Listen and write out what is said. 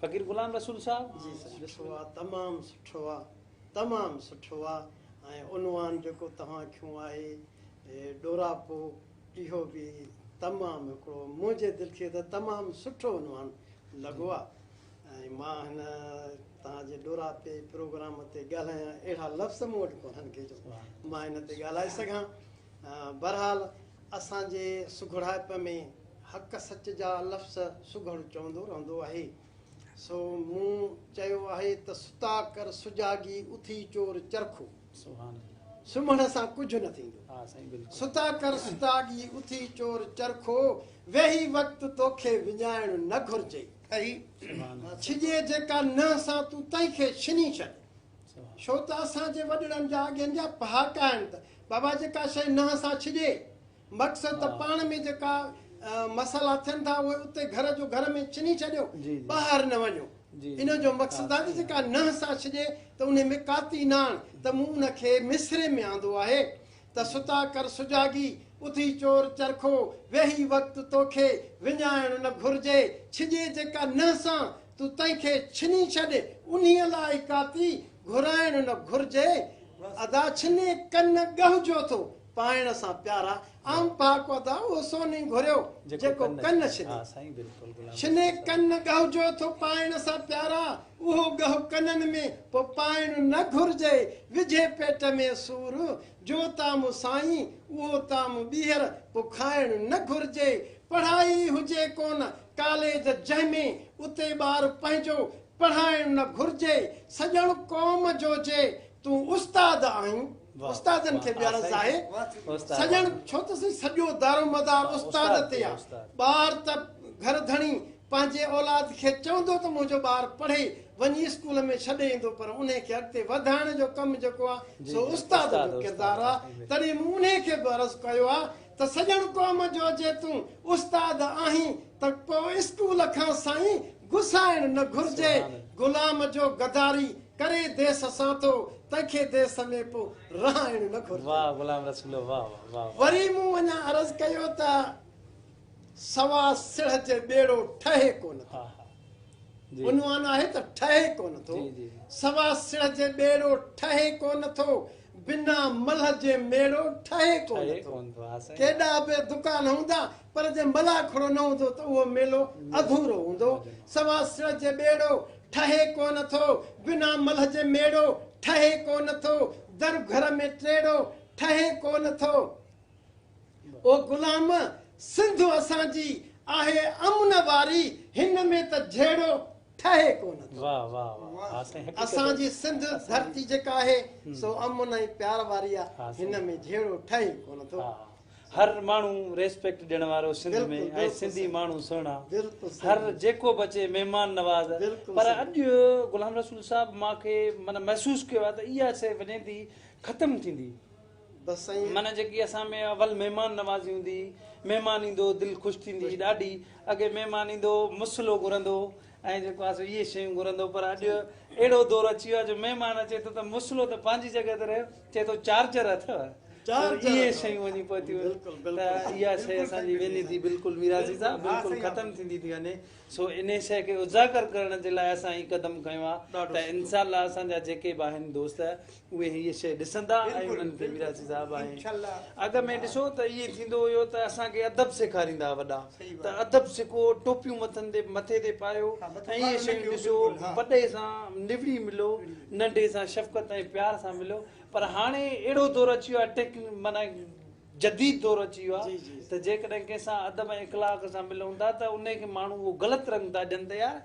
فقير غلام رسول صاحب. جي سٺو آ، تمام سٺو آ، تمام سٺو آ. ۽ عنوان جيڪو توهان کنيو آهي ڏوراپو، اهو به تمام هڪڙو منهنجي دل کي ته تمام سٺو عنوان لڳو آ. ۽ مان هن توهان جي ڏوراپي پروگرام تي ڳالهايان، اهڙا لفظ مون وٽ ڪونهن ڪي جو مان هن تي ڳالهائي سگهان. بهرحال اسان جي سگهڙائپ ۾ حق سچ جا لفظ سگهڙ چوندو رهندو آهي. سو مون چيو آهي ته ستا ڪر سجاڳي، اٿي چور چرخو. سمهڻ سان ڪجهه نه ٿيندو. ستا ڪر سجاڳي، اٿي چور چرخو، ويهي وقت توکي وڃائڻ نه گهرجي. ڇڄي جيڪا ننهن سان، تون تنهن کي ڇني ڇڏ. ڇو ته اسان جي وڏڙن جا اڳين جا پهاڪا آهن ته بابا، جيڪا شيء ننهن سان ڇڄي، مقصد ته پاڻ ۾ جيڪا مسئلا ٿين ٿا، اهي اتي گهر جو گهر ۾ ڇني ڇڏيو، ٻاهر نه وڃو. ان جو مقصد آهي ته جيڪا ننهن سان ڇڄي ته ان ۾ ڪاتي نه آڻ. ته مون ان کي مصرعي ۾ آندو آهي ته ستا ڪر سجاڳي، اٿي چور چرخو، ويهي وقت توکي وڃائڻ نه گهرجي. ڇڄي جيڪا ننهن سان، تون تنهن کي ڇني ڇڏ، انهيء لاء ڪاتي گهرائڻ نه گهرجي. ادا، ڇني ڪن ڳهه جو ٿو پائڻ سان پيارا. عام پهاڪو ادا، اهو سوني گهريو جيڪو ڪن ڇني. ڇني ڪن ڳهه جو ٿو پائڻ سان پيارا، اهو ڳهه ڪنن ۾ پوء پائڻ نه گهرجي. وجهي پيٽ ۾ سور جو طعام سائين، اهو طعام ٻيهر پوء کائڻ نه گهرجي. پڙهائي هجي ڪونه ڪاليج جنهن ۾، اتي ٻار پنهنجو پڙهائڻ نه گهرجي. سڄڻ قوم جو جي تون استاد آهين، استادن کي به عرض آهي سڄڻ، ڇو ته سائين سڄو دارو مدار استاد تي آ. ٻار ته گهر ڌڻي پنهنجي اولاد کي چوندو ته منهنجو ٻار پڙهي، وڃي اسڪول ۾ ڇڏي ايندو، پر انهي کي اڳتي وڌائڻ جو ڪم جيڪو آ سو استاد جو ڪردار آ. تڏهن مون انهي کي به عرض ڪيو آ ته سڄڻ قوم جو جي تون استاد آهين ته پوء اسڪول کان سائين گسائڻ نه گهرجي. غلام جو غداري ڪري ديس سان ٿو، تنهن کي ديس ۾ پوء رهائڻ نه گهرجي. واهه غلام رسول، واهه واهه واهه. وري مون اڃا عرض ڪيو ته سوا سڙهه جي ٻيڙو ٺهي ڪونه ٿو. عنوان آهي ته ٺهي ڪونه ٿو. سوا سڙهه جي ٻيڙو ٺهي ڪونه ٿو، بنا ملهه جي ميڙو ٺهي ڪونه ٿو. ڪيڏا به دڪان هوندا، پر جي ملاکڙو نه هوندو ته اهو ميلو اڌورو هوندو. سوا سڙهه جي ٻيڙو ٺهي ڪونه ٿو، بنا ملهه جي ميڙو ٺهي ڪونه ٿو، در گهر ۾ ٽيڙو ٺهي ڪونه ٿو. او غلام، سنڌ اسان جي آهي امن واري، هن ۾ ته جهيڙو ٺهي ڪونه ٿو. اسان جي سنڌ ڌرتي جيڪا آهي سو امن ۽ پيار واري آهي، هن ۾ جهيڙو ٺهي ڪونه ٿو. هر ماڻهو ريسپيڪٽ ڏيڻ وارو سنڌ ۾ ۽ سنڌي ماڻهو سهڻا، هر جيڪو به اچي مهمان نواز. پر اڄ غلام رسول صاحب، مان کي معنيٰ محسوس ڪيو آهي ته اها شيء وڃي ٿي ختم ٿيندي. معنيٰ جيڪي اسان ۾ اول مهمان نوازي هوندي هئي، مهمان ايندو دل خوش ٿيندي هئي ڏاڍي. اڳي مهمان ايندو مصلو گهرندو ۽ جيڪو آهي سو اهي شيون گهرندو، پر اڄ اهڙو دور اچي ويو آهي جو مهمان اچي ٿو ته مصلو ته پنهنجي جڳهه تي رهيو، چئي ٿو چارجر اٿو؟ اهي شيون وڃي پهتيون آهن ته اها شيء اسان جي وڃي ٿي بلڪل ميرازي صاحب بلڪل ختم ٿيندي ٿي وڃي. سو انهي شيء کي اجاگر ڪرڻ جي لاء اسان هي قدم کنيو آهي ته انشاء الله اسان جا جيڪي به آهن دوست، اهي هيء شيء ڏسندا ۽ انهن کي ميرازي صاحب آهي. اڳ ۾ ڏسو ته ائين ٿيندو هيو ته اسان کي ادب سيکاريندا هئا وڏا ته ادب سکو، ٽوپيون مٿن تي مٿي تي پايو ۽ اهي شيون ڏسو، وڏي سان نوڙي ملو، ننڍي سان شفقت ۽ پيار سان ملو. پر هاڻي اهڙو دور اچي ويو آهي، ٽيڪ معنيٰ جديد دور اچي ويو آهي ته جيڪڏهن ڪنهن سان ادب ۽ اخلاق سان ملون ٿا ته انهي کي ماڻهو اهو غلط رنگ ٿا ڏين ته يار